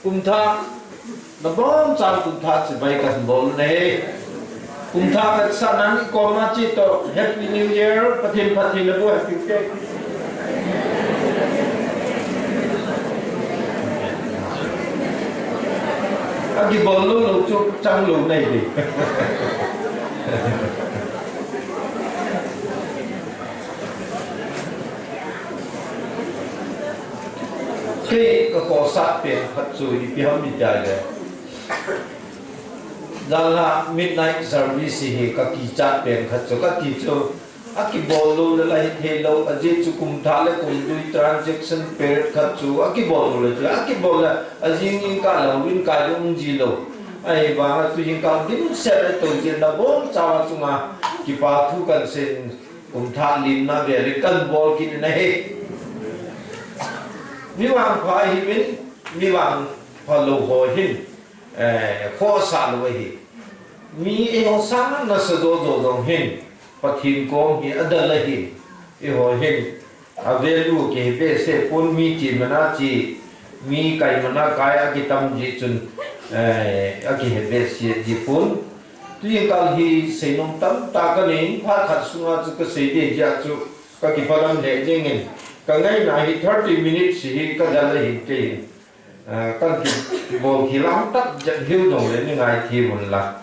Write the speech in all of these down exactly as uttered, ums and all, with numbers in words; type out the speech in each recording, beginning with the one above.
Kumthah, nabonchauvin kumthah chibai kabol u ahi. Kumthah vetsahna nikho ma chito, Happy New Year, Pathen phatthei naboh, Happy New Year. Akibol lou lou chu chang lou ahi. Kei kakhohsah pen khat chu ipi ham itile, janhi midnight service hi kakichat pen khat chu kati chu, akibol lou le la hithei lou, ajeh chu kumthah le kumtui transition period khat chu akibol lou le chu, akibol le ajing jingkah lang uvin kai ding um ji lou. Ahivanga tu jingkah dimset a tou jin nabonchauva chunga kipa thu kahin seiyin, kumthah limna vel in kabol kit in ahi. Mi vangpha ahiuvin, mi vangpha lou ho hin, eh, khohsah lou ahi. Mi eiho sang nasa jo jo jong hin, Pathen kom hi adel ahi. Eiho hin, a value kihe behseh pon, mi che mana che, mi kai mana kai akitam jeh chun, eh, akihe behseh ji pon. Tujingkah hi seinom tamtah kanei, phat khat sunga chu kasei ding jeh a chu kakiphalam lheh jengin, kangaina hi thirty minutes hi kadel ahin kei hin. Ah, kakibol khel a hung tah jep hiu jongle nei ngaithem un la.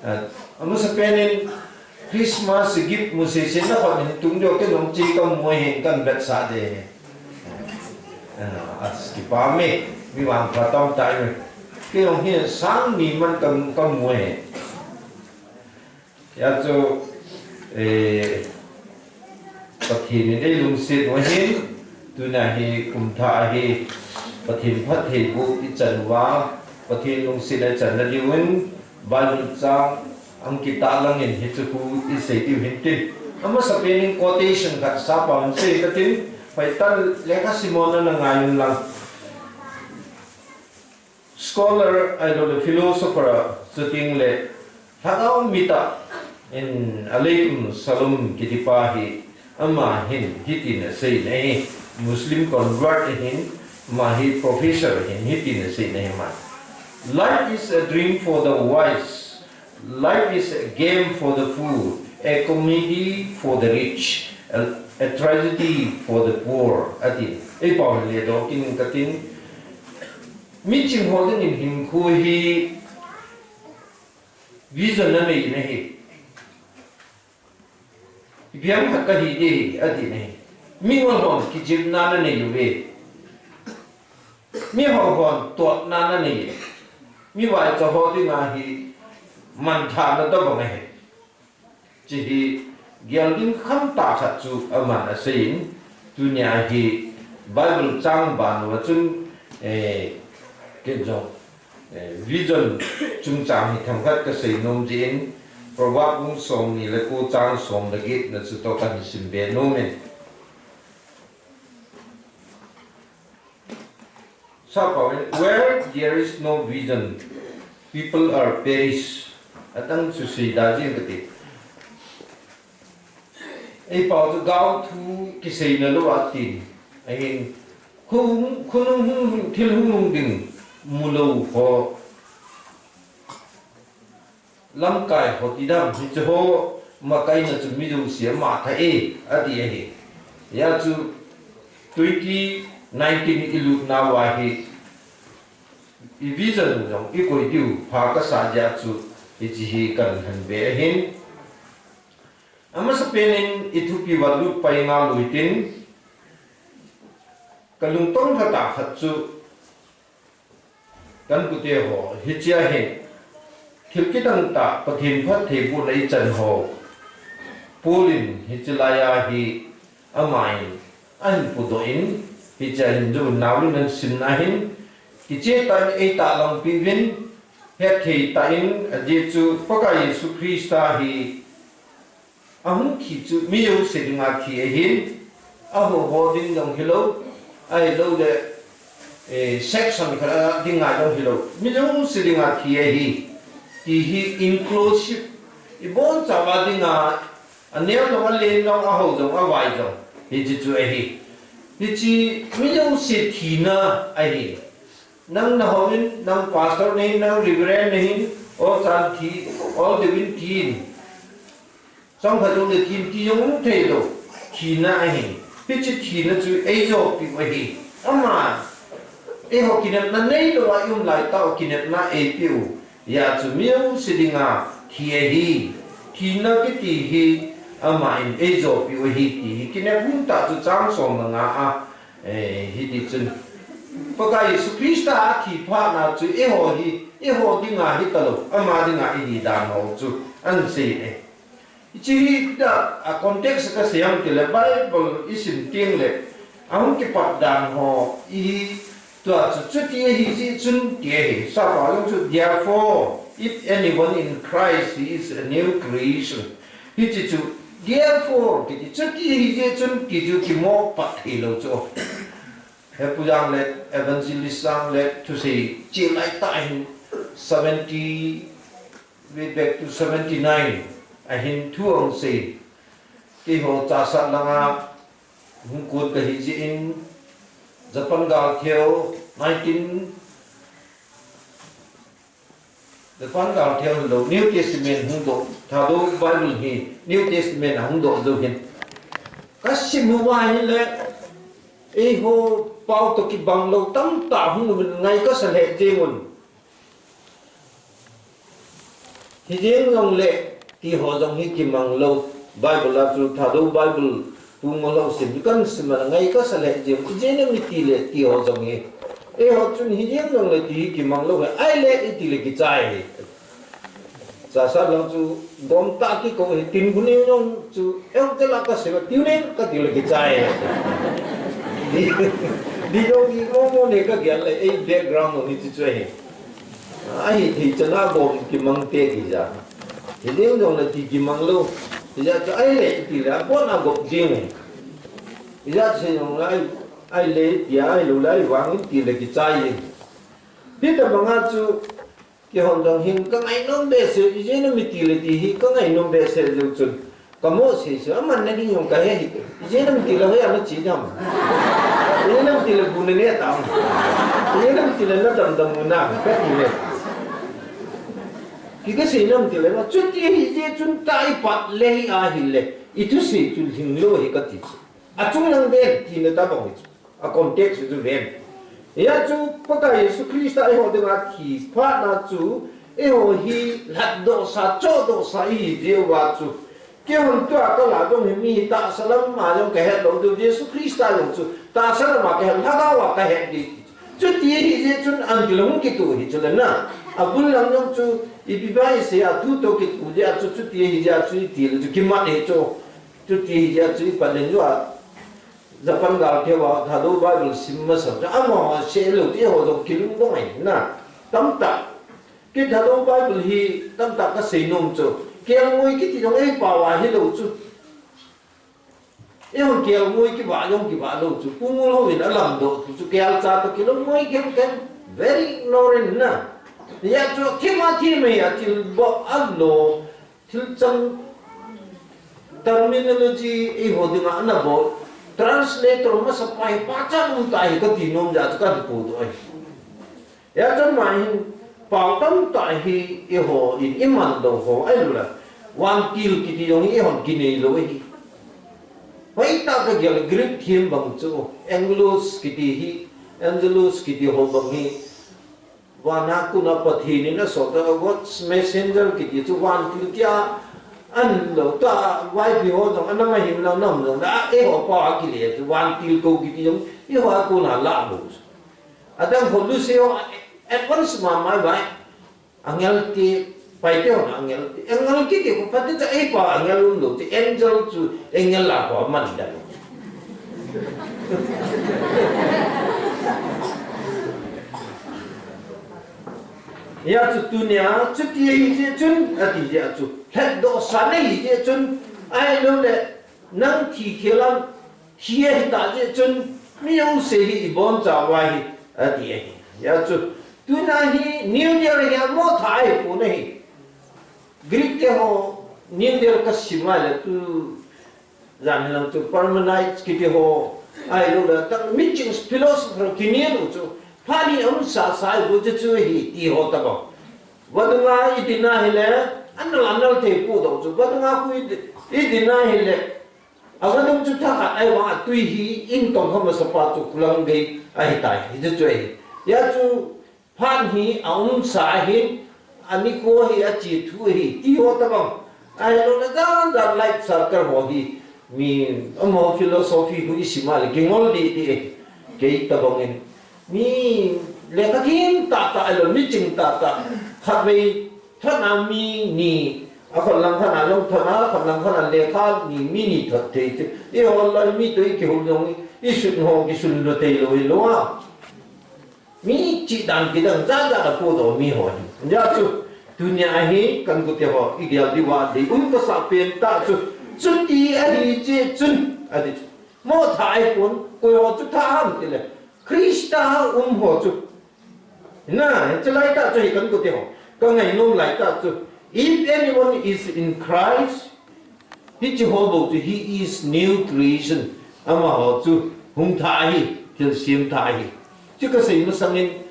Ah, amasapen in Christmas gift mu sese na khut hin tung deu kei nung chi kamu ahin, kahin vetsah ding ahi. Ah, as kipah e, mi vangpha tamtah in. Kei jong hi sang ni man kam, kamu ahi. Hijeh chun, eh, Pathen in eilungset u ahin, tuna hi kumthah hi Pathen phattheiboh ichan uva, Pathen lungset a ichan na diuvin, Bible chang ahung kitah langin hiche thu isei diu hintin. Amasapen in quotation khat sapa hung sei katin, hoitah lekha simona na ngai un lang. Scholar, ahilouleh philosopher, chutengle lhagao mitah in Alaikum Salam kitipa hi, ama hin hitin asei in ahi, Muslim convert ahin, ama hi professor ahin, hitin asei in ahi ama. Life is a dream for the wise. Life is a game for the fool, a comedy for the rich, a, a tragedy for the poor, ati. Eipao hin ledoh kit in katin, miching ho dingin hinkho hi vision anei in ahi. Ipi ham khat kahi ding ahi, ati in ahi. Mingol hon kijepna anei uve. Miho hon totna anei. Mivaicha ho dinga hi manthahna tobang ahi. Hiche hi gel ding khamtah khat chu aman aseiyin, tunia hi Bible chang ban uva chun, eh, kei jong, eh, vision chungchang hi themkhat kasei nom jeh in, Proverb bung somni le ko chang som le get na chutoh kahin simbe nom in. Sappao in, "Where there is no vision, people are perish." Adang chu seida jing kati. Eipao chu gaothu kiseina lou atin. Ahin, khonung, khonung hung, thil hung lhung ding mulou ho. Lamkai ho tidam hiche ho makaina chu mi jouse ama tha e, ati ahi. Hijeh chun twenty nineteen ilut nauva hi i vision jong ikoi diu pha kasa jeh chun hiche hi kahin lhen be ahin. Amasapen in ithupi uva lut pai ngal u hitin, kalungtong lhatah khat chu Kan pute ho, hichea hin thil kidang tah Pathen phattheibohna ichan ho. Paul in hiche laiya hi aman ahin pudoh in, hichea hin jong naolin ahin simna hin, kicheh tah in eitahlang peh uvin, hetthei tah in, ajeh chu Pakai Jesu Christa hi ahung thi chu mi jouse dinga thi ahin, aho ho ding jong hilou, ahilouleh, eh, section khat a dinga jong hilou, mi jouse dinga thi ahi, ti hi inclusive, ibonchauva dinga, aneo jong, alen jong, aho jong, avai jong, hiche chu ahi. Hiche mi jouse thina ahi. Nang na hou in, nang pastor na hin, nang reverend na hin, o chan thi, o deuin tin. Chang pha jong le tin ti jong um thei lou. Thina ahi. Hiche thina chu eijopi u ahi. Ama, eiho kinepna neilou a i um lai tah u kinepna eipe u. Hijeh chun mi jouse dinga thi ahi. Thina kiti hi ama in eijopi u ahi ti hi kinep um tah chu chang som le nga a, eh, hiti chun. Pakai Jesu Christa a thi phat na chu eiho hi, eiho dinga hitalou, ama dinga ihi dan ho chu ahin sei e. Hiche hi tua, a context ka sei ham tile Bible i sim teng le, ahung kipat dan ho, i hi tua chu, chuti ahi jeh chun ti ahi, sapa jong chu, "Therefore, if anyone in Christ, he is a new creation." Hiche chu, "Therefore," kiti, chuti ahi jeh chun ti chu kimo pat thei lou chu. He Pu Jang le, Evangelist Jang le, thusei, che lai tah hin, seventy, way back to seventy-nine, ahin thu ahung sei. Keiho Chassad langa hung kon kahi jeh in, Japan gal theu nineteen, Japan gal theu lou, New Testament hung doh, Thadou Bible hi New Testament a hung doh jou hin. Ka sim uva ahile, eiho pao toh kibang lou tamtah hung um in ngai kasa lheh jeng un. Hijeng jongle, ti ho jong hi kimang lou. Bible a chu Thadou Bible, Pu Ngol ho sim, kan sim a ngai kasa lheh jeng. Ijeh inem itile, ti ho jong hi. Eiho chun hijeng jongle ti hi kimang lou hi. Ahile itile kichai hi. Chassad lang chu gom tah kikou hi, tin gu ni jong chu, eu te la ka sim a, tuni kati le kichai hi. Di, di jong i mo mo ne ka gel le, ei background ni chu chu hi. Ahi thei chana gom kimang te kija. Hijeng jongle ti kimang lou. Hijeh chun ahile ti le, abon a gop jing. Hijeh chun jongle, ahile ti ahilou le, ahivang in ti le kichai. Hitobang a chu, keihon jong hin ka ngainom behseh, ijeh inem itile ti hi ka ngainom behseh jou chun. Ka mo sei sei, aman na ding jong ka he hi. Ijeh inem itile hoiya na che ding ham. Ijeh inem itile bu na ne tam. Ijeh inem itile na dam dam u na, ka ti le. Kei ka sei nom itile, ma chuti ahi jeh chun tah i pat le hi ahile, i thusei chu lhing lou hi ka ti chu. Achung lang ven, tina tabang hi chu. A context chu ven. Hijeh chun Pakai Jesu Christa eiho dinga thi phat na chu, eiho hi lhatdoh sa, chohdoh sa ihi jeh uva chu. Keihon tua ka la jong hi mi tahsa lam a jong ka het lou diu, Jesu Christa jong chu tahsa lam a ka het, lhagao a ka het ding. Chuti ahi jeh chun an ti lou hung kitoh hi chu le na. Abul lang jong chu ipi bai sei a thu toh kitoh jeh a chu, chuti ahi jeh a chu iti le chu kimat hi chu. Chuti ahi jeh a chu i pat le chu a. Japan gal theu a Thadou Bible sim masa chu, amaho sei lou ti ho jong kilungdong ahi na. Tamtah. Kei Thadou Bible hi tamtah ka sei nom chu. Kelngoi kiti jong ei pao a hilou chu. Eihon kelngoi kivah jong kivah lou chu. Pu Ngol hon a lamdoh chu, chu kelcha toh kilungngoi khem khem. Very ignorant na. Hijeh chun thim a thim hi a thil bol a lou. Thil chang terminology eiho dinga ana bol. Translator masa pa hi pachat um tah hi kati nom jeh a chu kahin podoh ahi. Hijeh chun ama hin pao tamtah hi eiho in i man lou ho ahilou le. Vantil kiti jong hi eihon kinei lou ahi. Hoitah ka gel Greek thim bang chu, Angelus kiti hi, Angelus kiti ho bang hi. Van a kona Pathen in asot a, God's messenger kiti chu vantil tia an lou ta, vaipi ho jong ana ngaihem lang nam jong le, eiho pao a kile chu vantil kou kiti jong, eiho a kona lah bou chu. Adang ho Lucy ho advance mama vai. Angel ti, Paite hon angel ti. Angel kiti ko phat chu ei pao angel um lou ti. Angel chu angel a ko man dan. Hijeh chun tunia, chuti ahi jeh chun, ati jeh chun. Lhatdoh sa na hi jeh chun, ahilou le, nang thi khel a, thi ahi tah jeh chun, mi jouse hi i boncha uva hi, ati ahi. Hijeh chun, tuna hi, New Year hi, amo tha ahi pon ahi. Greek te ho, New Year ka sim a le tu, Jan lang chu Parmenides kiti ho, ahilou le, tah, mi ching philosopher kini lou chu, Phat hi aumsa sa hi bu chu chu hi ti ho tabang. Vadunga i dinna hile, anal anal thei pu dong chu. Vadunga khu i di-, i dinna hile, a vadung chu thakhat ahi vang a tui hi in tong kha masa pa chu kulang gei ahi tai. Hi chu chu ahi. Hia chu phat hi aumsa ahin, ani ko hi achi thu ahi. Ti ho tabang. Ahilou le dan dan life circle ho hi. Mi, amaho philosophy khu i sim a le, kingol di di e. Kei tabang in. Mi, lekha thim tah tah, ahilou, mi ching tah tah. Khatvei, thot na mi ni. A khut lang khat na jong thot na, khut lang khat na lekha ni, mi ni thot thei chu. I hol lai mi toh i kihol jong, i sun ho, kisun lou thei lou, i lou a. Mi chih dan kidang jat jat a pu dong mi ho hi. Hia chu, tunia hi kan gute ho, i gel diu va dei um kasa pen tah chu. Chuti ahi cheh chun, ati chu. Mo tha ahi pon, koi ho chu tha ham ti le. Christa um ho chu. Na, chu lai tah chu hi kan gute ho. Ka ngainom lai tah chu. If anyone is in Christ, hiche ho bou chu, he is new creation. Amaho chu hung tha ahi, thil sem tha ahi. Chu kasei masang in,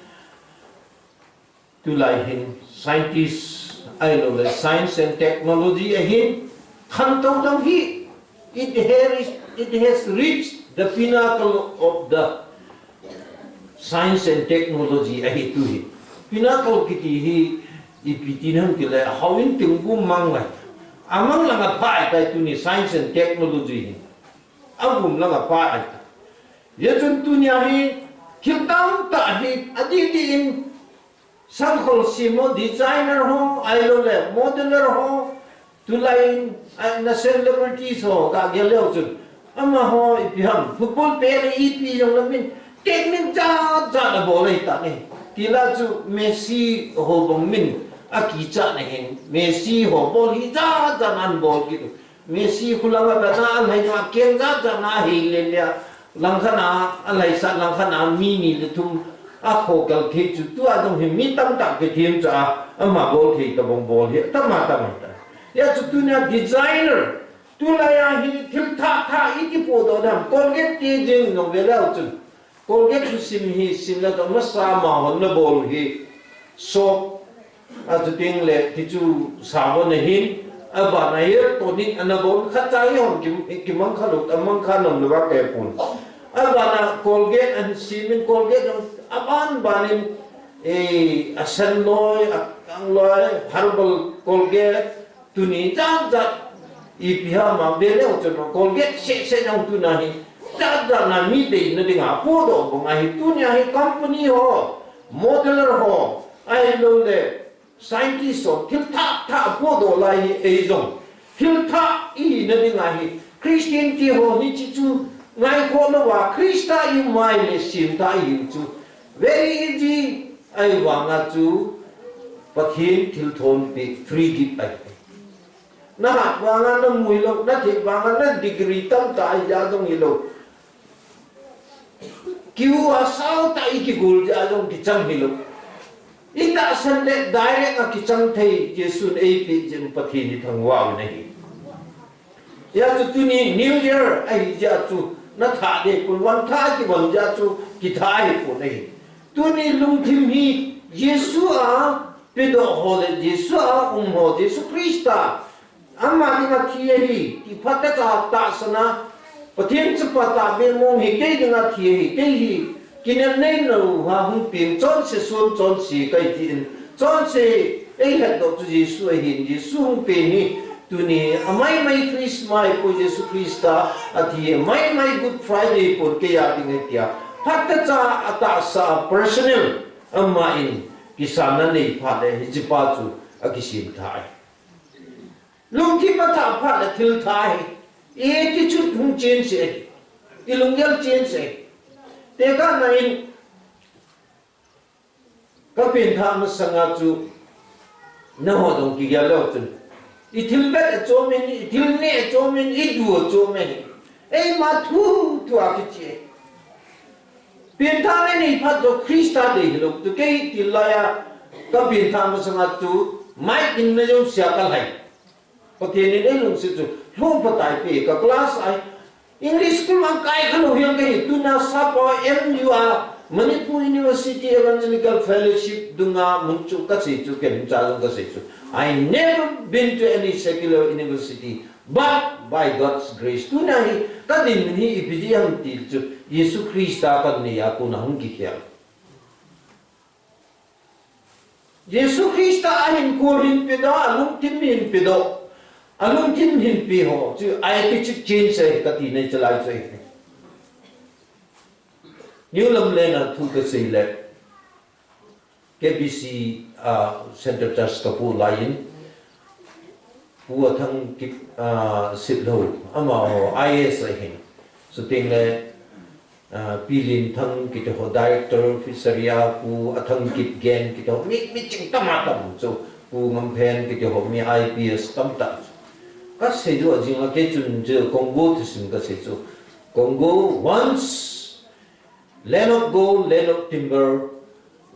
tulai hin scientist ahilou le science and technology ahin, khantou dang hi, it has, it has reached the pinnacle of the science and technology ahi tu hi. Pinnacle kiti hi, ipi ti ham ti le, hou in ting bu mang lai. Amang langa pha ahi tai tuni science and technology hi. Agum langa pha ahi tai. Hia chun tunia hi, thil tamtah hi, adih dih in, sangkhol sem ho, designer ho, ahilou le, modeler ho, tulai in, a, na celebrities ho, ka gel leu chun. Amaho ipi ham, football player ipi jong le min, technique jat jat a bol ahi tan e. Ti la chu Messi ho bang min, akichat na hin, Messi ho bol hi jat jat a ana bol kit u. Messi khu langa bana alhai na keng jat jat na hi le le a. Langkhat na alhai sah, langkhat na mi ni le thum a kho kal thei chu tua dong hi mi tamtah kithem chu a, ama bol thei tabang bol hi tama tama ta. Hia chu tunia designer, tulai a hi thil thah thah i kipu doh dam, Colgate ti jing jong ve leu chun. Colgate chu sim hi, sim le toh masa ama hon ana bol u hi. Soap, a chu ting le, ti chu sabon ahin, abana hair tonic ana bol, khat cha hi hon ki, kimang kha lou, amang kha nom lou va kei pun. Abana Colgate ana sim in, Colgate jong aban ban in, eh, asen loi, akang loi, herbal Colgate, tuni jat jat ipi ham a ve leu chun Colgate seh seh jong tuna hi jat jat na mi deina dinga pu doh bang ahi, tunia hi company ho, modeler ho, ahilou le scientist ho, thil thah thah pu doh lai hi ei jong. Thil thah i hina dinga hi Christian ti ho hi hiche chu ngaikhoh lou va Christa i um a ahile sem thah i hiu chu. Very easy, ahivanga chu Pathen thilthonpi free gift ahi. Na hat vanga na mu hilou, na thep vanga na degree tamtah ahi jeh a jong hilou. Kiu a sao tah i kigol jeh a jong kichang hilou. I tahsan le direct a kichang thei Jesun eipeh jeh in Pathen i thangvah u ahi. Hia chu tuni New Year ahi jeh a chu na thah ding pon, van thah kivon jeh a chu kithah ahi pon ahi. Tuni lungthim hi Jesu a pedoh ho le Jesu a um ho, Jesu Christa ama dinga thi ahi, ti phatechan tahsan a, Pathen chapa tahbeh mong hi kei dinga thi ahi, kei hi kinepna neilou a hung peng, chonse sun chonse kahi tin, chonse ei lhatdoh chu Jesu ahin, Jesu hung peng hi tuni amaimai Christmas ahi poi, Jesu Christa athi amaimai Good Friday pon kei a ding ahi tia phatechan atahsa a personal ama in kisanna nei phat le hiche pa chu akisem thah ahi. Lungthim athah phat le thil thah hi, i attitude hung change e, i lunggel change e. Tekahna in ka pengthah masanga chu nangho jong kigel leu chun, i thilbeh achom in, i thilneh achom in, i du achom in, eima thu thu a kiche. Pengthahna nei phat chu Christa dei hilou, tu kei til lai a ka pengthah masanga chu mic in na jouse a ka lhai. Pathen in eilungset chu lhung pha tai, pi ka class a English school a kai khalou hiam kahi, tuna sapa M U a Manipur University Evangelical Fellowship dunga mun chu kasei chu, ken cha jong kasei chu. I never been to any secular university, but by God's grace. Tuna hi kadin hi ipi jeh ham ti chu, Jesu Christa kanei a kona hung kikhel. Jesu Christa ahinkho hin pedoh, alungthim hin pedoh, alungthim hin pe ho chu attitude change ahi kati nei chalai chu ahi. New Lamlen a thu kasei le, K B C, ah, Centre Church kapu laiyin, Pu Athangkip, ah, Sitlhou, amaho I A S ahin. Chuteng le, ah, Pi Linthang kiti ho, Director Fishery a, Pu Athangkip Gen kiti ho, mi, mi ching tam a tam chu, Pu Ngamphen kiti ho, mi I P S tamtah chu. Kasei chu ajing a kei chun chu Congo thusim kasei chu. Congo once land of gold, land of timber,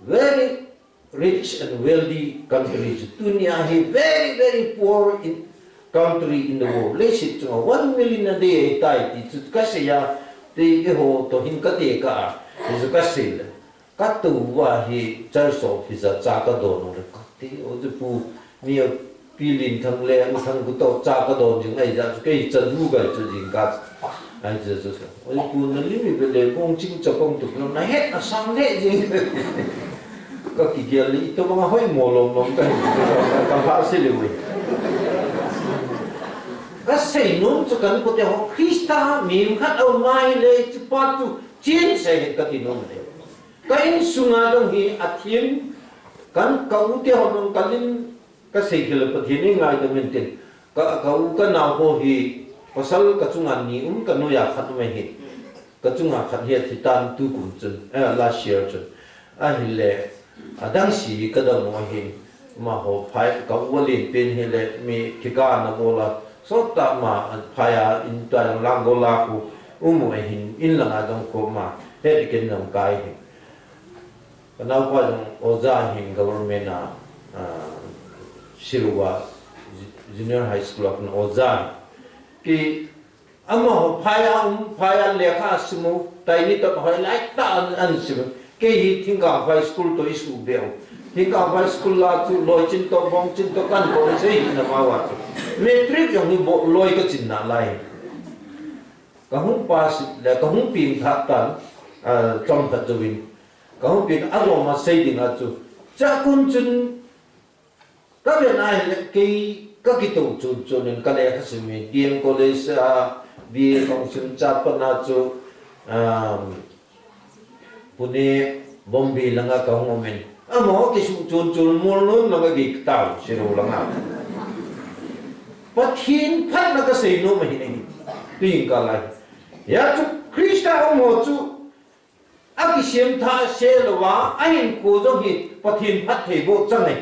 very rich and wealthy country. Tunia hi very, very poor in country in the world. Leiset chunga one million a dei ahitai ti chu kasei a, ti eiho toh hin kati kah a, ti chu kasei le. Katou va hi church office a cha kadon le kati, o chu pu, mi a Pi Linthang le Athangkip toh cha kadon jing ahi jeh chu kei chan nu gai chu jing ka. Ahi jeh chu, o pu, nalim ipi le kong ching chapang tu na het na sang le jing. Kakigel le itobang a hoimo lom lom kahi, kalhah se le uve. Kasei nom chu kainkote ho Christa mi khat aum a ahile hichepa chu change ahi kati nom le. Ka insunga jong hi athem, kan, ka u te ho jong kalim, kasei khel le Pathen in ngaidam in tin. Ka, ka u ka nao ho hi pasal kachunga ni um, kanoiya khat um ahi. Kachunga khat hi athitan tukum chun, eh, last year chun. Ahile, adang si kadam u ahi. Amaho phai, ka u alen pen hile mi thikha ana bol a. Sottah ma, phai a in ta lang gol a khu um u ahin, in langa jong khu ma. He ken jong kai hi. Kanaopa jong oja ahin government a, ah, Siruva Junior High School a kon oja. Ki amaho phai a um, phai a lekha asim u, taini tah hoilai tah a an, an sim u. Kei hi Thingkangphai School toh isuhbe u. Thingkangphai School a chu loichin toh, bongchin toh kan bol sei hina ma uva chu. Matric jong hi bol loi kachin nalai. Kahung pass le, kahung pengthah tan, ah, chomkhat jouvin. Kahung peng a jong ma sei ding a chu. Chakun chun kaven ahile kei kakitou chun chun in kalekha sim in D M College a B A kahung sim cha pat a chu, um, Pune, Bombay langa kahung um in. Amaho kisuh chun chun Molnom langa gei katao, Siro langa. Pathen phatna kasei nom ahi nahi. Tuin kalai. Hia chu Christa um ho chu akisem thah se louva, ahinkho jong hi Pathen phattheiboh chang ahi.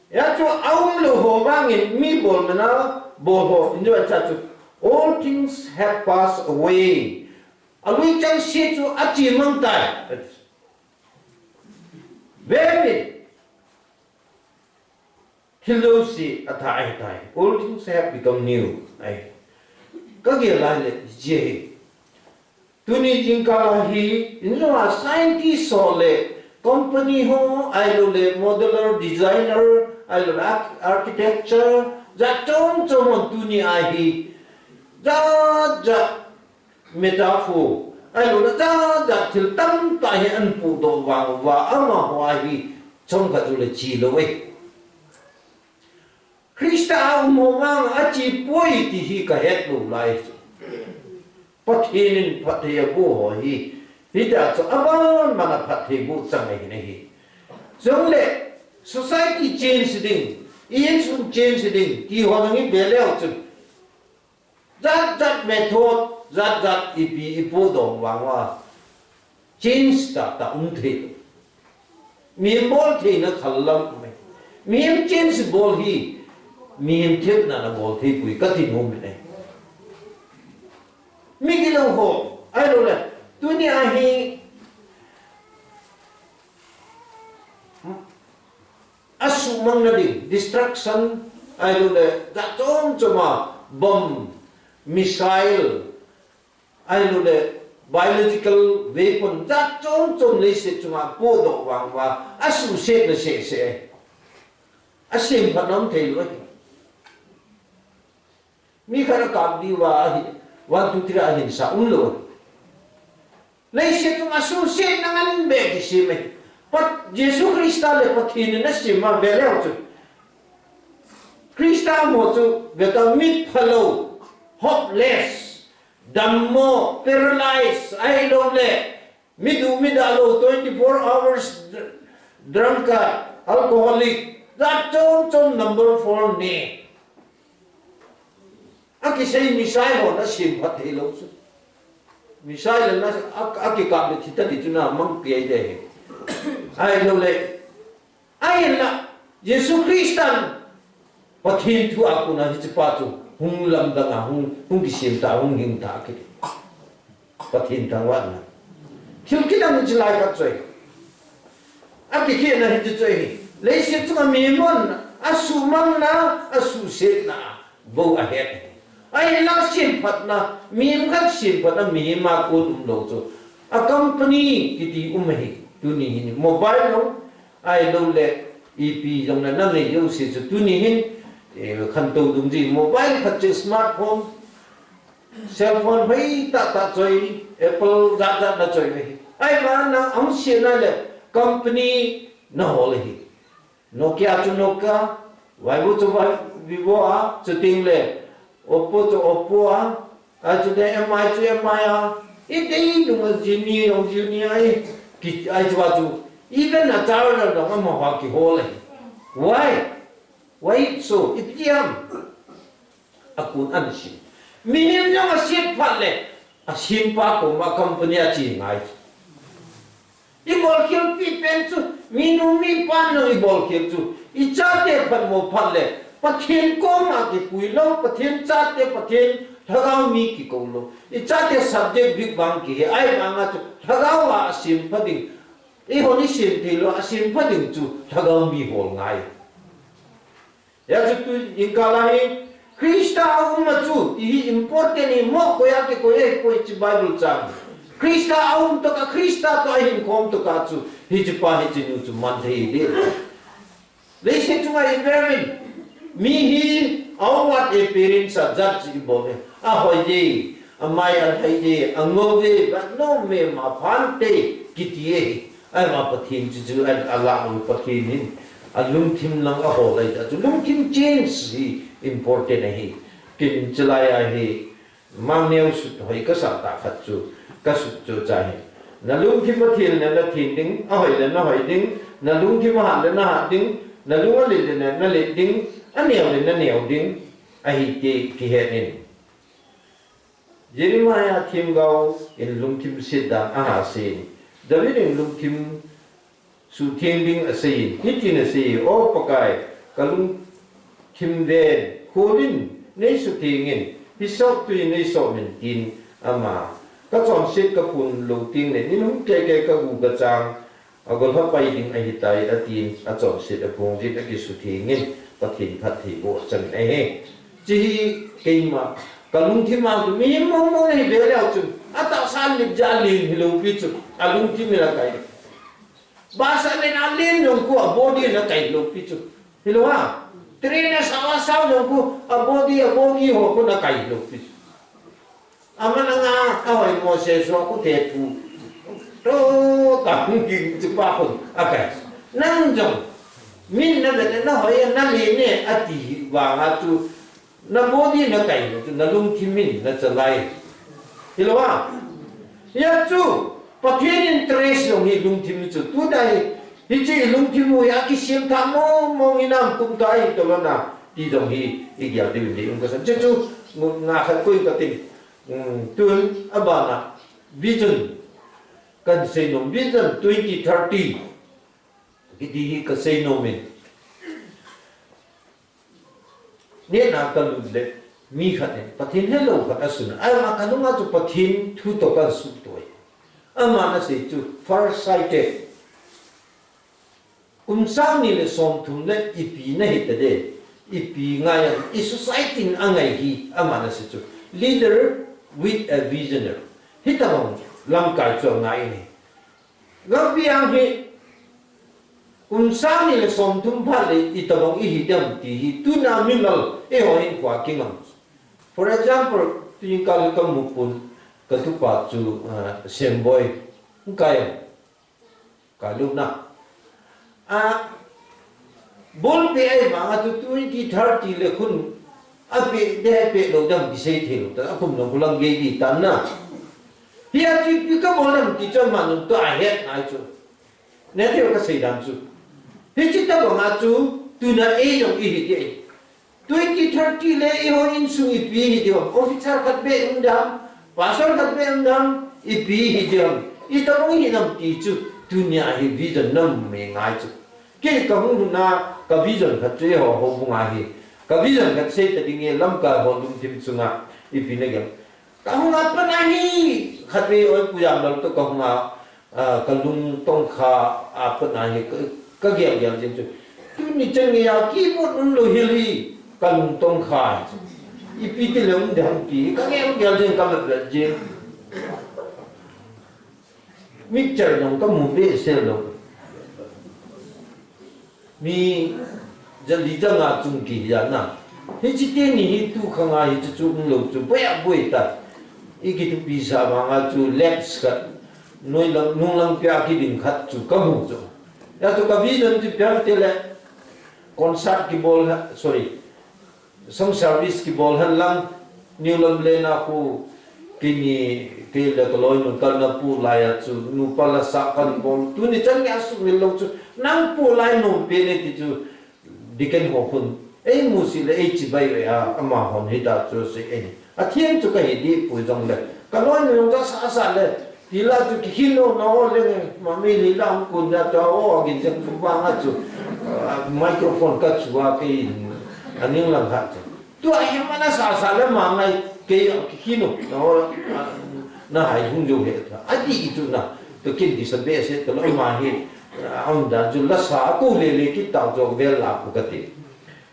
Hia chu aum lou ho vangin mi bol mana bol ho, injo cha chu all things have passed away. Alui chengse chu achemang tai. Very Thil jouse athah ahitai. All things have become new. Ahi. Kagel a le, hiche hi. Tuni jingkah a hi, injong a scientist ho le, company ho, ahilou le, modular designer, ahilou le, arch-, architecture, jat chom chom hon tuni a hi, jat jat metaphor, ahilou le jat jat thil tamtah hi ahin pohdoh vang uva, amaho a hi chomkhat joule che lou e. Christa a um ho vang a che poi ti hi kahet lou lai chu. Pathen in phatthei aboh ho hi, hitia chu aman man a phattheiboh chang ahi nahi. Chule, society change ding, i insung change ding, ti ho jong i ve leu chun. Jat jat method, jat jat ipi i pohdoh vang uva. Change tah tah um thei. Mihem bol theina khat lam um e. Mihem change bol hi, mihem themna na bol thei poi kati nom e. Migilou ho, ahilou le, tuni a hi, asuhmang na ding, destruction, ahilou le, jat chom chom a, bomb, missile, ahilou le, Biological weapon jat chom chom leiset chunga podoh vang uva, asuhsetna sehseh. Asemphat nom thei lou. Mi khat a kap diu va ahi, one, two, three a hinsa umlou. Leiset chunga asuhsetna ngen beh kisem e. Pat Jesu Christa le Pathen in asem a veleu chu. Christa mo chu veta mitphalou, hopeless, dammo, paralyze, ahilouleh midu midalou, twenty-four hours dr-, drunkard, alcoholic, jat chom chom number four ni. Akisei missile hon asemphat thei lou chu. Missile le na, a, akikap le thi ta ti chu na mang pi ai de. Ahilouleh, ahinla, Jesu Christan Pathen thu a kona hichepa chu hung lamdang a, hung, hung kisem ta, hung hing ta kiti. Pathen thangvahna. Thil kidang hiche lai khat chu ahi. Akikhehna hiche chu ahi. Leiset chunga mihem hon asuhmangna, asuhsetna bou ahet. Ahinla semphatna, mihem khat semphatna, mihem a kon umlou chu. A company kiti um ahi. Tuni hin mobile jong, ahilouleh ipi jong na, nanei jouse chu tuni hin, eh, khantou dungjui mobile khat chu smartphone, cellphone hoitah tah choi, Apple jat jat na choi ahi. Ahivang a hung sena le company na hol ahi. Nokia chu Nokia, Vivo chu Vi-, Vivo a, chuteng le Oppo chu Oppo a, achu le M I chu M I a, idei nunga Xiaomi jong Xiaomi a, i, ki, ahi chu a chu, even a charger jong amaho a kihol ahi. Why? Why so? Ipi ham? Akon ana sem. Mihem jong aset phat le, asempa koma company a che ngai. Ibolkhel pi pen chu, minu mipa nu ibolkhel chu, ichate phatmo phat le, Pathen koma kipui lou, Pathen chate, Pathen lhagao mi kikou lou. Ichate subject big bang kihe, ahivang a chu, lhagao a asempha ding, eihon isem thei lou, asempha ding chu, lhagao mi hol ngai. Hijeh chun tu jingkah a hi Christa a um a chu, ti hi important hi mo, koi a kikoi, koi chu Bible chang. Christa a um tokah, Christa toh ahin khom tokah chu, hichepa hichenu chu man thei ding. Leiset chunga i veuvin, mi hi outward appearance a judge ibol e. Ahoi e, amai alhai e, angou e, but no me ma phante kiti e. Ahivang Pathen chu chu a, alah lou Pathen hin, alungthim lang ahol lai ta chu. Lungthim change hi important ahi. Ken chulai a hi, mangneo sut hoi kasah tah khat chu, kasut chu cha hi. Nalungthim athen le nathen ding, ahoi le nahoi ding, nalungthim ahat le nahat ding, nalung alet le na, nalet ding, aneo le naneo ding, ahi ti kihet in. Jeremiah themgao in lungthim set dan ahasei in. David in lungthim suhtheng ding asei in. Hitin asei, O Pakai, kalungthim ven, khol in, neisuhtheng in, hisop tui neisop in tin ama. Kachonset kaphon lou teng le, nilhum kei kei kagu kachang, agol hapai ding ahitai, atin, achonset aphong jin, akisuhtheng in, Pathen phattheiboh achan ahi. Hiche hi keima, kalungthim a chu, mi mong mong ahi ve leu chun, atahsa len jeh a len hilou pi chu, alungthim in akai. Bus a len a len jong khu abody in akai lou pi chu. Hilou ham? Train a sao a sao jong khu abody, abogie ho khu in akai lou pi chu. Aman anga, ahoi Moses ho khu te pu. To, ta hung ging chu pa khun akai. Nang jong, min navet e, nahoi e, nalen e, ati vang a chu, nabody in akai lou chu, nalungthim in nachalai. Hilou ham? Hijeh chun, Pathen interest jong hi lungthim chu, tu dai, hiche lungthim u hi akisem tha mong mong hinam kum tah ahi tolou na, ti jong hi, igel diu in dei um kasah. Hiche chu, nga khat koi kating. Um, tun, abana, vision, kahin seinom, vision twenty thirty, kiti hi kaseinom in. Neh a kalut le, mi khat in, Pathen helou khat asun, ama kalunga chu Pathen thu toh kahin suhto e. Aman asei chu, far sighted. Kum sang ni le som thum le ipi nahi tadem, ipi ngai ham, i society in angai hi, aman asei chu. Leader with a visionary. Hitobang, lamkai chu angai ahi. Gampi ang hi, kum sang ni le som thum phat le itobang ihi dem ti hi, tuna mimal, eiho hinkho a kingam. For example, tuin kal ka mu pun, ka tupa chu, ah, Semboi, hung kai am? Kai lou na. A, bol pe ai ma nga chu twenty, thirty le khun, a pe, de pe lou dem kisei thei lou ta, a kum lou kulang gei di tan na. Hi a chu pi ka bol dem ti chu ma nun to a het ngai chu. Ne thei ka sei dan chu. Hichi tabang a chu, tuna ei jong ihi de. Twenty, thirty le eiho insung ipi hi diam, officer khat beh um dam, pastor khat beh um dam, ipi hi diam, itobang hi nam ti chu, tunia hi vision nam me ngai chu. Kei ka hung huna, ka vision khat chu eiho houbung a hi, ka vision khat sei ta ding e, Lamka ho lungthim chunga, ipi na gel. Ka hung a pat a hi, khatvei oi pu jam lal to ka hung a, a, ka lungtong kha a pat a hi, ka, ka gel gel jing chu. Tuni chan nge a keyboard um lou hil hi, ka lungtong kha hi chu. Ipi ti le um de ham ti, ka gel gel jing, ka mat mat jing. Mixture jong ka mu behseh lou. Mi jali janga chung kihi a na. Hichi teni hi tu khanga hi chu chu um lou chu boi a boi ta. I kithupi sa vanga chu laps khat. Noi lang, nung lang pia kiding khat chu ka mu chu. Ya chu ka vision chu piang te le concert kibol ha, sorry. Song service kibol hen lang, New Lamlen a khu, kini, kei le ka loinu kalna pu lai a chu, nupa lasa kan bol. Tuni chan nge a sumil lou chu, nang pu lai nom pe ne ti chu, deacon ho khun. Ei musit le ei chibai ve a, amahon hita chu sei ei. A thiam chu ka hi di pu jong le. Ka loinu jong ka sa sa le. Tila chu kikhin lou na o le nge, ma mi li la hung kun da chu o, a gin jeng chu vang a chu, ah, microphone ka chu a kei in, a ning lang khat chu. Tua hi mana sa sa le ma ngai kei a kikhin lou na o, ah, na hai hung jo he ta. A di chu na, to kin di sa behseh ta lou ma hi, ah, am dan chu lasa a ko le le kit ta jo vel la ko ka ti.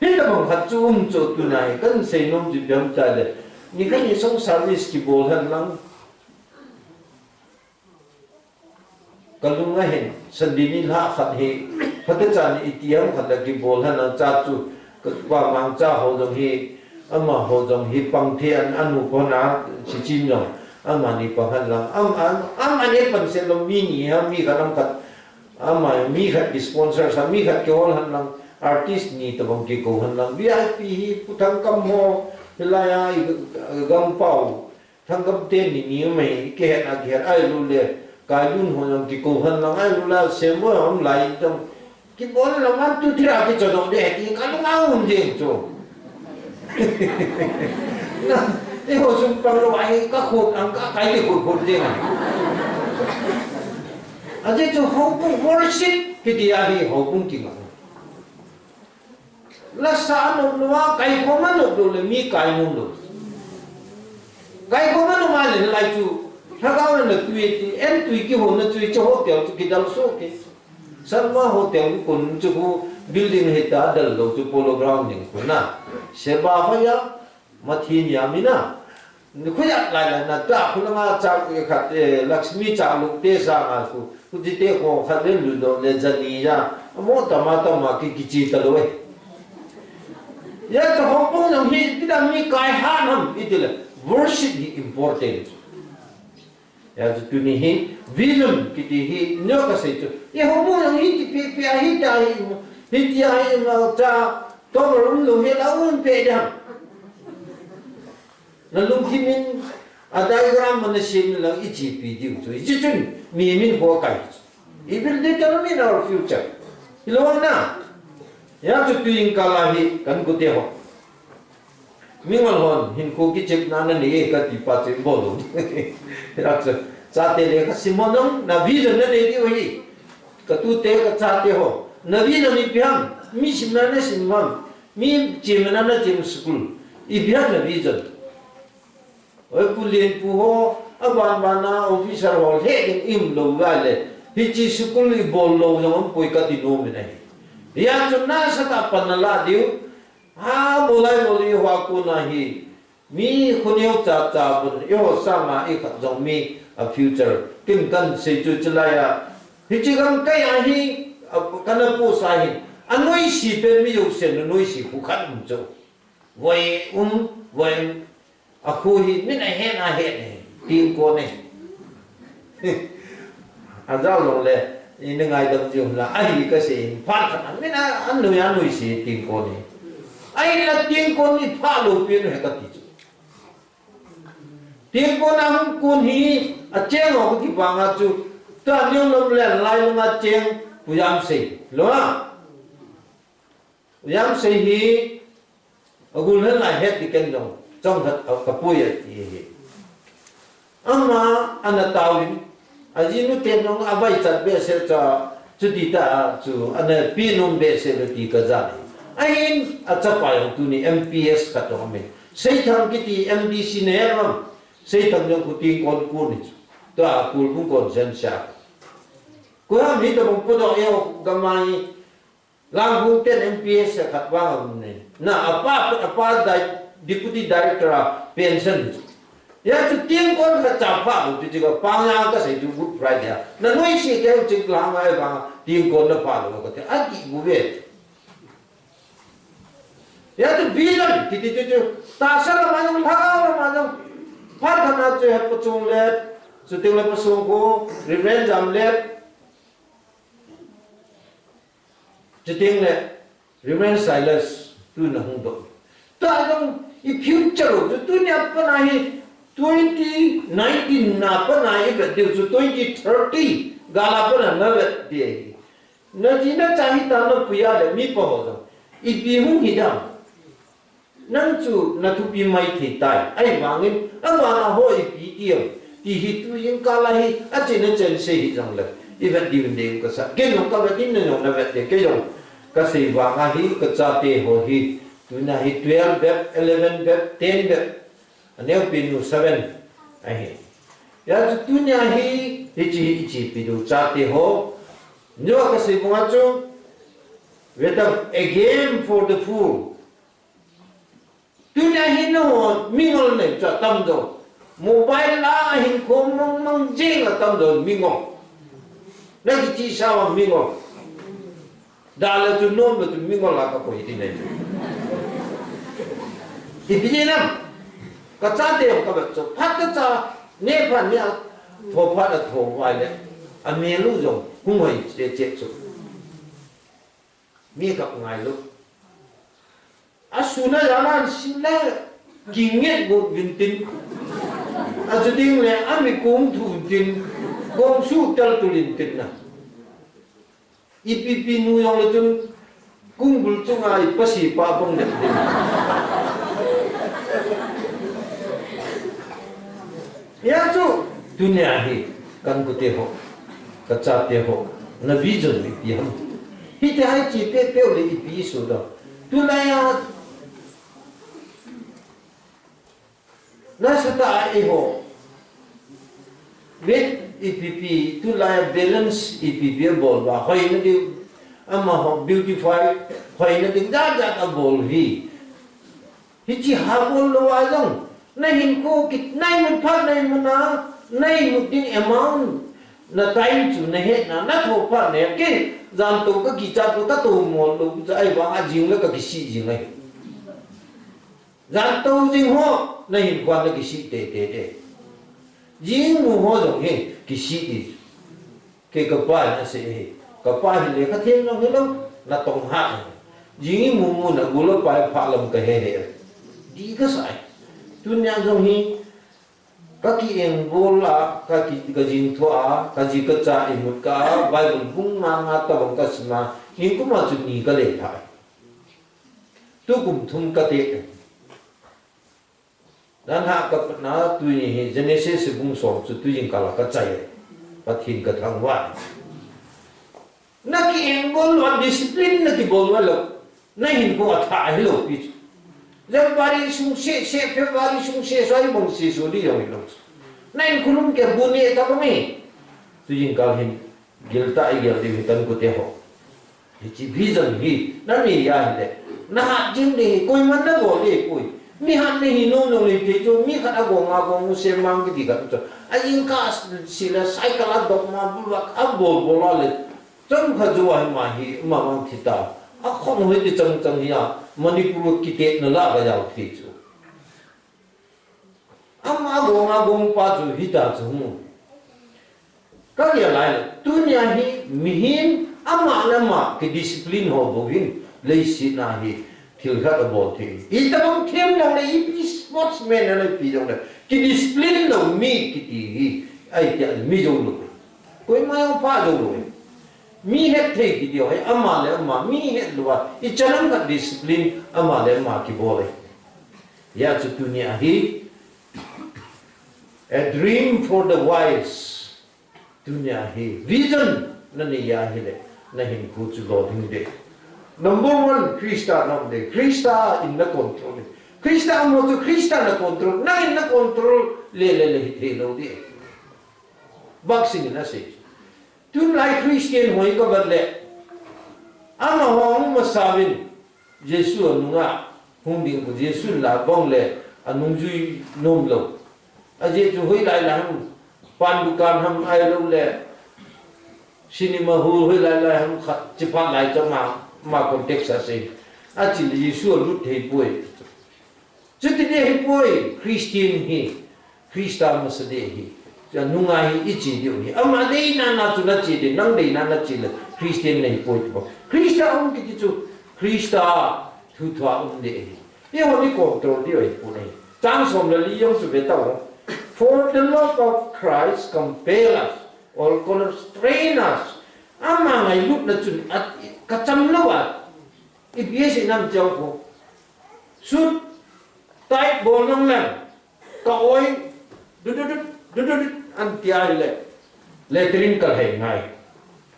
Hitabang khat chu um chu tuna hi, kan sei nom chu piam ta le. Ni kan ni song service kibol hen lang. Ka lung a hin, Sunday ni lha khat hi, phatechan iti ham khat la kibol hen lang cha chu, ka pa mangcha ho jong hi, amaho jong hi pang the an, anu pon a, si chin jong, amani pang hen lang, am, am, amani pan se lou mi ni ha, mi khat am khat, ama, mi khat ki sponsor sa, mi khat kihol hen lang, artist ni tabang kikou hen lang, V I P hi, Pu Thangkam ho, hilai a, i, i, Gangpao, Thangkam teni ni mai, kihet a kihet, ahilou le, Kailun ho jong kikou hen lang, ahilou le, Semboi hon lai jong, kibol le one, two, three a kicho jong de, ti ka lung a um jeng chu. Na, eiho sung pang lou a hi ka khut ang ka kai ti khut khut jeng a. Ajeh chu houbung worship, kiti a hi houbung kingam. Lasa a nop lou a, kaikhom a nop lou le mi kai nom lou. Kaikhom a nop a le lai chu, lhagao le na tui ti, en tui kihon na chu, chu hotel chu kidal soh ke. Salma Hotel kun chu khu building hi ta dal lou chu Polo Ground ding khu na. Seba hoya, Mathin ya mi na. Ni khu ya lai lai na ta khu langa cha khat, eh, Lakshmi cha lu te sa nga khu. Khu ti te ko khat le lu do le jani ya. Amo tama tama ki kichi ta lou e. Ya cha houbung jong hi ti da mi kai ha nam i ti le. Worship hi important. Ya chu tuni hi vision kiti hi neo ka sei chu. Eiho mu jong hi ti pi pi a hi ta hi mu. Hi ti a hi mu cha to rum lu hi la un pe dam. Na lungthim in a diagram ma na sem lang i chi pi diu chu. I chi chun mi min ho kai. It will determine our future. Hilou na. Ya chu tuin kal a hi kan gu te ho. Mingol hon, hinkho kichepna nanei e kati pa chu bol lou. Achu, chate le kasim ho jong, na vision nanei diu ahi. Ka tute ka chate ho. Na vision ipi ham, mi simna nasim ham, mi chemna nachem school. Ipi ham na vision. Oi, Pu Lenpu ho, aban ban a officer ho, he ding im lou lai le. Hichi school ibol lou jong um poi kati nom in ahi. Hia chu nasatah a pan nala diu, Ha, bolai boli ho a kona hi, mi khoneo cha cha bun, eiho sanga i khat jong mi, A future. Kin kan sei chu chulai a. Hichi gam kai a hi, a, kana pu sa hi. A noise pen mi yo sen, a noise khu khan um chu. Voi um, voi um. A khu hi, min a hen a hen e. Ting kon e. A jao long le, i ni ngai dam ji um la, a hi ka sei, pha khan, min a, a noi, a noise ting kon e. A hi la ting kon ni pha lo pi no he ka ti chu. Ting kon a hung kun hi, a cheng ho kivang a chu, ta niu lom le lai lom a cheng, Pu Yam Sei, lo a. Pu Yam Sei hi, a gul hen lai het di ken jong, chong khat a ka pui a ti hi. Ama, ana tau in, a jinu ten jong a vai chat be se cha, chu ti ta, chu ana pi num be se be ti ka ja ni. A hin, a chapa jong tu ni M P S ka to me. Seithang kiti M D C ne ram. Seithang jong khu ting kon ku ni chu. Tua kul bung kon sen sa. Ku ham hi ta bung pu do eo gamai. Lang bung ten M P S khat vang a um ni. Na apa, apa di-, deputy director a pension ni chu. Ya chu ting kon khat cha pha lo chu chu ka pang ya ka sei chu Good Friday a. Na noi si ke chu lang ai vang ting kon na pha lo ka te. A di bu ve. Ya chu vision, ti ti chu chu. Ta sa la ma jong, pha la ma jong. Pha tha na chu he pa chung le, chu ting le pa sung ko, Reverend Jam le, chu ting le, Reverend Silas, tu na hung do. Ta jong, i future chu, tu ni a pa na hi, twenty nineteen na pa na i vet diu chu, twenty thirty, gala pa na na vet di. Na ji na cha hi ta na puya le mi pa ho jong. Ipi hung hi dam. Nang chu na thupi mai thei tai. Ahivangin, avang a ho ipi ti am. Ti hi tu jing kal a hi, a chen a chen sei hi jong le. I vet diu ding ka sa. Ken jong ka vet in na jong na vet de. Kei jong ka sei vang a hi, ka chate ho hi. Tuna hi twelve bep, eleven bep, ten bep. A neo pi nu seven ahi. Ya chu tunia hi, hichi, hichi pi du chate ho. Neo ka sei bunga chu, with a, a game for the fool. Tunia hi no, mingol nei chu tam jo. Mobile la hin khom mang mang jing a tam jo mingol. Na kichi sa mingol. Da le chu nom le chu mingol la ka koi ti nei. Ipi ti nam. Ka chate ka vet chu. Phat ka cha ne phat ne a. Tho phat a tho vai le. A me lu jong. Hung hoi che che chu. Mi ka ngai lu. A suna ya nan sin le. Kinget gut vin tin. A chu ding le a mi kung thu tin. Gong su tel tu lin tin na. Ipi pi nu jong le chun kung bul chunga i pasi pa bang dep dep. Ya chu tunia hi kan kute ho, ka chate ho, na vision ipi ham. Hiti hai chi pe pe le ipi su da. Tulai a Nasatah a eiho. Weight ipi pi, tulai a balance ipi pi abol uva. Hoina ding, amaho beautify, hoina ding jat jat abol uhi. Hichi ha bol lou a jong. Na hinkho kit, na imut phat, na imut na, na imut ding amount. Na time chu na hetna, na tho phat na het kei. Jan to ka kichat lou, ka to mol lou, cha ai vang a jing le ka kisih jing ahi. Jan to jing ho, na hinkho na kisih te te te. Jing mu ho jong hi, kisih ti. Kei ka pa na sei hi. Ka pa hi le ka theng jong hi lo, na tong ha. Jing mu mu na gu lo pa pha lam ka he he. Di ka sai. Tunia jong hi, ka ki eng bol a, ka ki, ka jing tho a, ka ji ka cha imut ka, Bible bung nga nga ta bang ka sima, hinkho ma chu ni ka le thai. Tukum thum ka te. Dan ha ka patna tuni hi Genesis bung som chu tu jing kala ka chai. Pathen ka thangvah. Na ki eng bol uva discipline na ki bol uva lou. Na hinkho atha hilou pi chu. January sung se, se, February sung se, so i bong se, so di jong hilou chu. Na hinkho lum ke bu ne ta bang e. Tu jing kal hin. Gil ta i gil ding hi kan kute ho. Hichi vision hi, na nei a hile. Na hat jing ding hi, koiman na bol ding hi, koi. Mi khat nahi nom nom le thei chu, mi khat agong agong u sem mang kiti khat chu. A jingkah sile cycle a dok ma bulak a bol bol a le. Chomkhat jou a hi ma hi, ma mang thi ta. A khon hoi ti chang chang hi a, Manipur kitetna la ka jao thei chu. Ama agong agong pa chu hita chu mu. Ka ria lai le, tunia hi mihem ama le ama ki discipline ho bou hin, leiset a hi thil khat abol thei. Itobang them jong le, ipi sportsman ana pi jong le, ki discipline lou mi kiti hi, ahi tia mi jou lou. Koima jong pha jou lou. Mi het thei kiti ho hi, ama le ama, mi het lou a, ichan ham khat discipline, ama le ama kibol e. Hijeh chun tunia hi, a dream for the wise. Tunia hi vision nanei ahile, nahinkho chu lolhing ding. Number one, Christa na um ding. Christa in na control ding. Christa um ho chu Christa na control, nang in na control le le le hithei lou ding. Boxing in asei. Tulai Christian ho hi ka vet le, amaho hung masa uvin, Jesu anunga hung ding, Jesu la bang le anung jui nom lou. Ajeh chu hoilai lai ham, pan dukan ham ahilou le, cinema hall hoilai lai ham khat, chiphat lai chu ama, ama context a sei. Achi le Jesu alut thei poi. Chuti ding ahipoi, Christian hi, Christa masa ding ahi. Chu anunga hi iche diu ahi. Ama deina na chu nache ding, nang deina nache le, Christian nahi poi ti bou. Christa um kiti chu, Christa thuthua um ding ahi. Eiho hi control diu ahipoi. Chang som le li jong chu ve tao. For the love of Christ compel us, or constrain us. Ama ngailutna chun, a, kacham lou a, ipi asei nam chang ko. Suit, tight bol nang leng, ka oi, dududut, dududut, an tia ahile, latrine ka lhai ngai.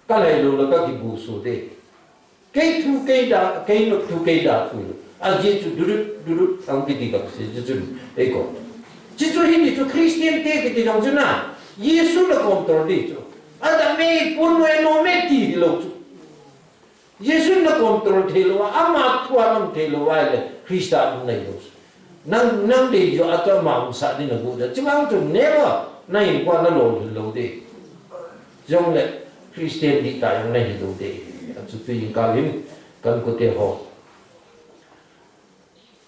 Ka lhai lou le ka kibu su ding. Kei thu kei da, kei no thu kei da thu. Ajeh chu dudut, dudut, ang kiti ka se chu chun, ei ko. Chu chu hi ni chu Christian te kiti jong chu na, Jesu na control ding chu. Adam e, pun no e, nom e ti hilou chu. Jesu na control thei lou a, ama thu a na um thei lou a le, Christa um nai lou. Nang, nang dei jo a chu ama umsah ding na gu da. Chimang chu never, na in kwa na lolhing lou ding. Jong le, Christian dihtah jong nahi lou ding. A chu tu in ka lim, kan ko te ho.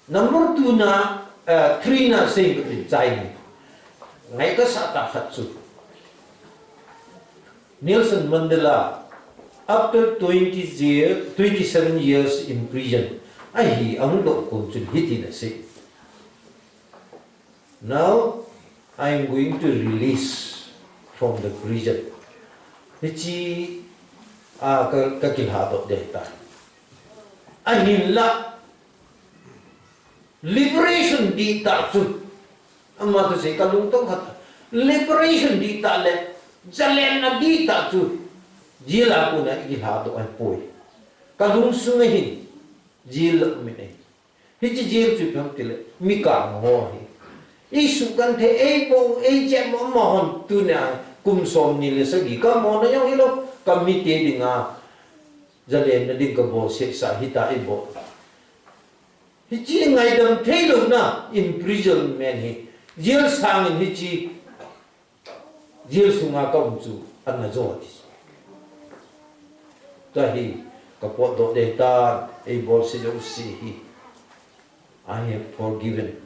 Number two na, eh, three na sei ka tin chai ni. Ngai ka sa ta khat chu. Nelson Mandela, after twenty year, twenty-seven years in prison, ahi ahung doh kon chun hiti na sei. Now, I am going to release from the prison. Hichi, a, ka, ka kilhadoh ding tai. Ahinla, liberation dihtah chu. Ama thu sei ka lungtong khat. Liberation dihtah le, jalenna dihtah chu. Jail a kona i kilhadoh ahipoi. Ka lungsung a hin. Jail la um in ahi. Hiche jail chu ipi ham tile, mi kang ho ahi. I suhkan thei, ei bou, ei chem mo, amahon tunia, kum som ni le sagi, ka mona jong hilou, ka mite dinga, jalenna ding ka bol sesa, hita i bol. Hiche ngaidam theilouna, imprisonment hi, jail sangin hiche, jail sunga ka um chu ana jo ti. Tua hi ka potdoh ding tan, ei bolse jouse hi. I have forgiven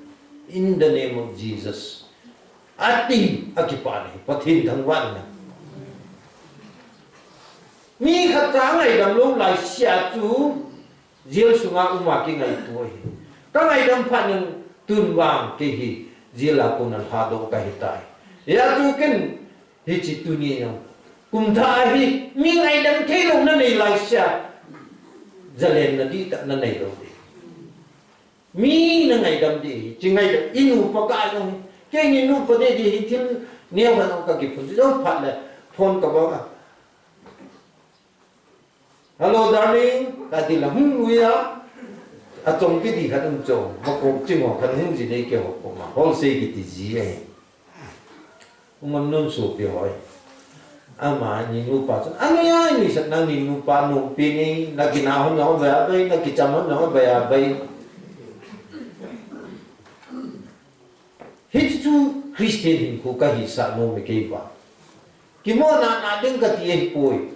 in the name of Jesus. Ati, akipah e, Pathen thangvahna. Mi khat cha ngaidam lou laisia chu, jail sunga uma kingaito ahi. Ka ngaidam phat in tun vang kei hi jail a kona lhadoh kahitai. Hijeh chun ken hiche tuni jong kum thah a hi mi ngaidam theilouna nei laisia jalenna dihtah na neilou ding. Mi na ngaidam ding hi, chi ngaidam, i nupa ka jong hi. Keini nupa ding ding hi thil neo khat jong ka kiphun jong phat le phone ka bol a. Hello, darling, kati le hung uia. Achong kiti khat um chu, makok ching ho khat hung ji nei keiho koma. Holsei kiti ji ahi. Hung am nun sopi ho. Amani nupa chun, "Anoi a, nuisat nang ni nupa nupi ni, na kina hon jong abei abei, na kicham hon jong abei abei." Christian hinkho kahisah nom e kei vang. Kimona na ding kati ahipoi.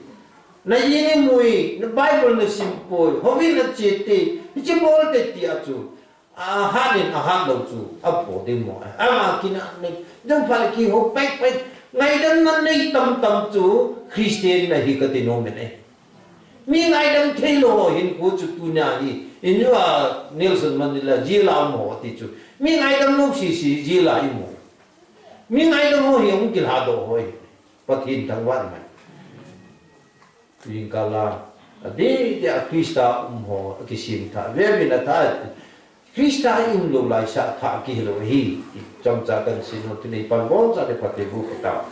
Na in imui, na Bible na simpoi, houin na chete, hiche bol te tia chu. Ahat in ahat lou chu apho ding mo. Ama kina nei, jong pha le kihou pek pek, ngaidam na nei tam tam chu Christian na hi kati nom e. Mi ngaidam thei lou ho hinkho chu tunia hi, in a Nelson Mandela jail a um ho ti chu. Mi ngaidam lou sisi jail a i um ho. Mi ngaidam ho hi hung kilhadoh ho hi. Pathen thangvah mai. Jingkah a, adeh deh a Christa um ho, akisem thah, vevin athah, Christa i um lou lai sah thah kihi lou ahi, ti chomcha kahin sei nom, tuni pan bou cha le phatthei boh tau.